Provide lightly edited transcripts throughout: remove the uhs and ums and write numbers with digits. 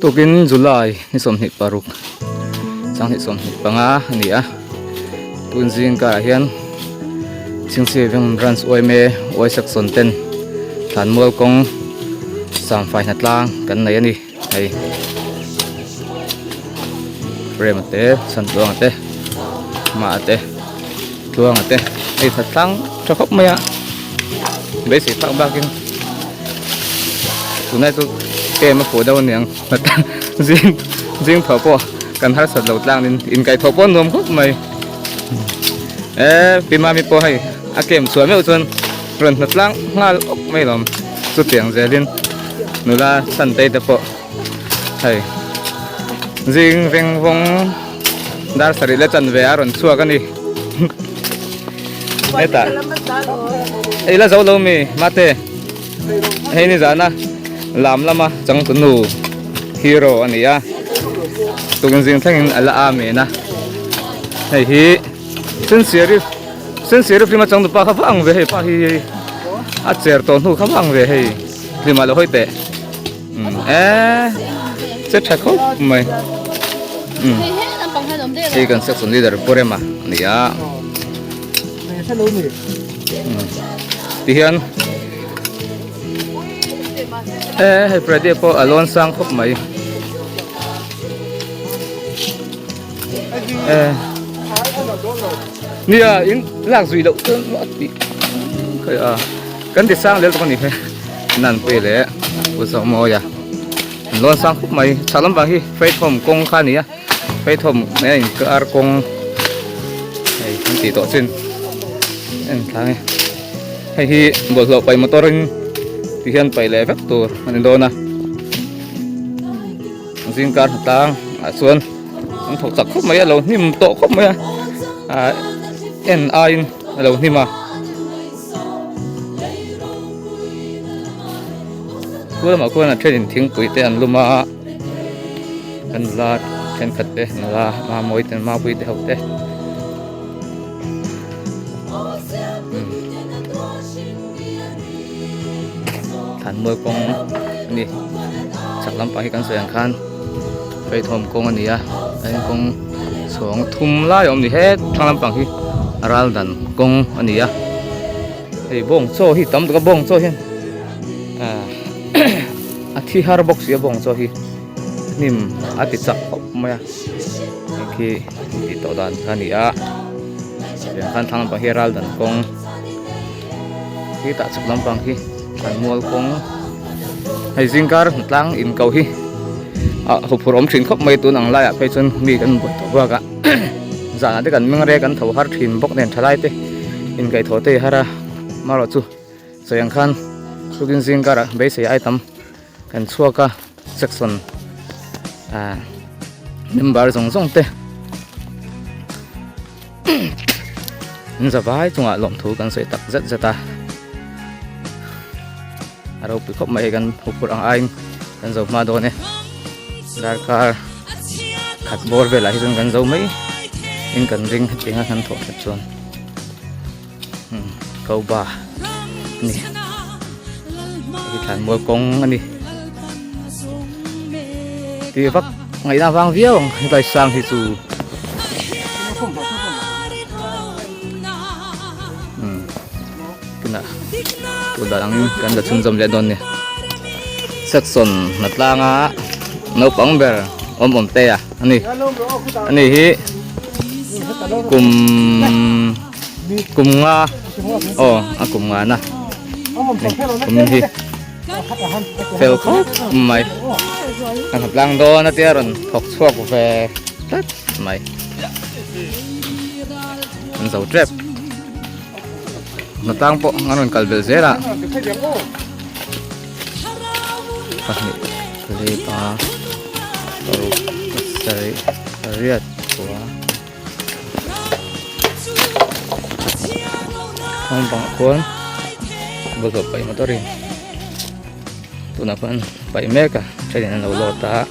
Tukin July ni 26 sanghnih 25 a ni a tun zing karah hian Chhingchhip veng branch yma y section ten thlanmual kawng samfai hnatlang kan nei a ni hei Prema te Chhantuanga te Hmaa te Tluanga te hei hnatlang tha khawp mai a beisei phak bakin tunlai chu kem a fuh deuh aniang zing zing thaw pawh kan harsat lo tlang in inkaihthawh pawh nuam khawp mai e pi mami pawh hei a kem chhuah meuh chuan rawn hna tlang nghal awk mai lawm chutiang zelin nula chhantei te pawh hei zing veng vawng dar sarih la chan ve a rawn chhuak a ni hetah ei la zo lo mi mate hei ni zana lam lama changtunu hero a ni a tukzing thlengin a la amen a hei hi sensiari sensiari film a changtupa kha va ang ve hei pa hi a cher tawh hnu kha va ang ve hei hlimah lo hawi teh. E che tha khawp mai hei kan section leader pu rema a ni a tihian e hei Freddy pawh a lawn sang khawp mai e nia in lak zui loh chuan a tih khaih a kan ti sang lel tawh a ni he. Nanpui leh Pu Zawhmawia an lawn sang khawp mai chhak lampang hi Faithawm kawng kha a ni a Faithawm mai a inkar kawng hei an tih tawh chin en thlang e hei hi bawlhhlawh paih motor in ti hian paih leh vek tur a ni dawn a zingkar hnatlang ah chuan an thawk chak khawp mai a lo hnim tawh khawp mai a ah en aiin a lo hnim a. Khu lamah khuan a thenin thingpui te an lum a kan nula thenkhat te nula mamawi te mapui te ho te thlanmual kawng a ni chhak lampang hi kan sawi ang khan Faithawm kawng a ni a a in kawng chhawng thum lai a awm ni het thlang lampang hi a ral dan kawng a ni a hei bawng chaw hi tam tak a bawng chaw hian ah a thi har bawk si a bawng chaw hi hnim a ti chak khawp mai a hei khi tih tawh dan kha a ni a tiang khan thlang lampang hi a ral dan kawng khi tah chhak lampang khi thlanmual kawng hei zingkar tlang in ko hi ah huphurh awm thin khawp mai tun ang laiah phei chuan mi kan buai tawh bak a zanah te kan meng rek an tho har thin bawk nen thalai te inkaihthawh te i har a marawh chu sawi ang khan tukin zingkarah beisei ai tam kan chhuak a section ah member zawng zawng te In zavai chungah lawmthu kan sawi tak zet zet a a ropui khawp mai kan huphurh ang aiin kan zo hma dawn e darkar khat bawr velah hi chuan kan zo mai in kan ring hetiang a kan thawh that chuan ko ba a ni hei thlan mual kawng a ni tih vak ngaihna vang viau ang helai sang hi chu umm tunah tun dan angin kan la chhunzawm leh dawn a ni section hnatlanga naupang ber awm awm te a ni a ni hi kum kum nga aw a kum nga na kum hi fel khawp mai a hnap tlang dawn a tia rawn thawk chhuak ve tlat mai an zo tep hnap tlang pawh an rawn kal belh zel a pahnih pali pa paruk pasarih pariat kua Hmang bangah khuan bawlhhlawh paih motor in tunah khuan paih mek a thenin an lo load a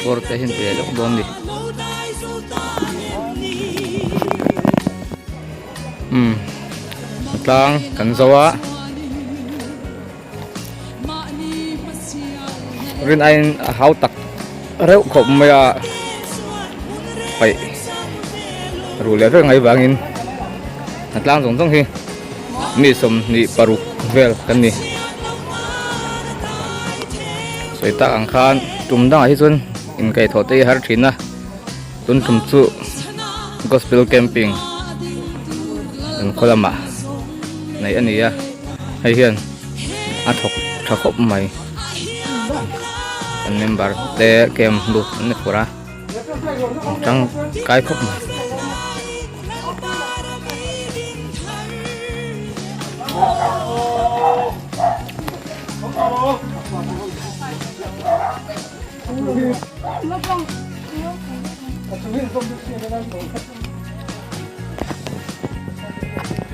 Bawr te hi an pe lawk dawn ni umm tlang kan zo a rin aiin a hau tak reuh khawp mai a paih ruh leh vek mai vangin a tlang zawng zawng hi mi 26 vel kan ni sawi tak ang khan tum dangah hi chuan inkaihthawh te hi a har thin a tun tum chu gospel camping kan khaw lamah neih a ni a hei hian a thawk tha khawp mai kan member te camp lut an ni fur a an tangkai khawp mai.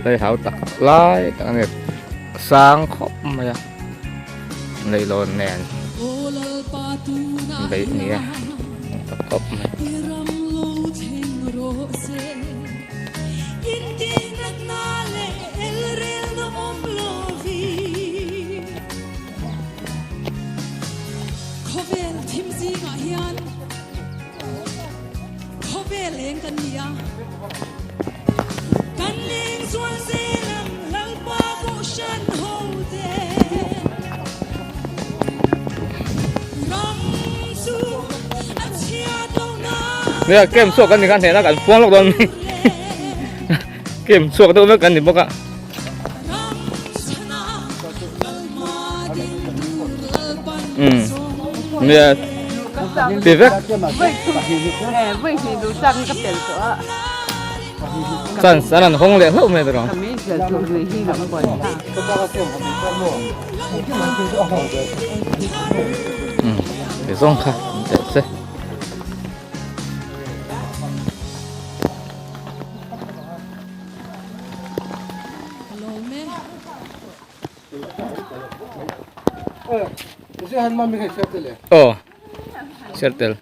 Hei hau tak lai tak a ni sang khawp mai a leihlawn nen beih a ni a tak khawp mai. Khawvel thim zingah hian khawvel eng kan ni a, kan leng zual zel ang Lalpa Kohhran hote ram chu a chhiat lo nan. Nia camp chhuak kan ni khan hnehna kan puang lawk dawn mai camp chhuak deuh vek kan ni bawk a. Nia ti vek chance an an hawng leh hlauh mai tawh ti zawng kha teh se. Aw sertel.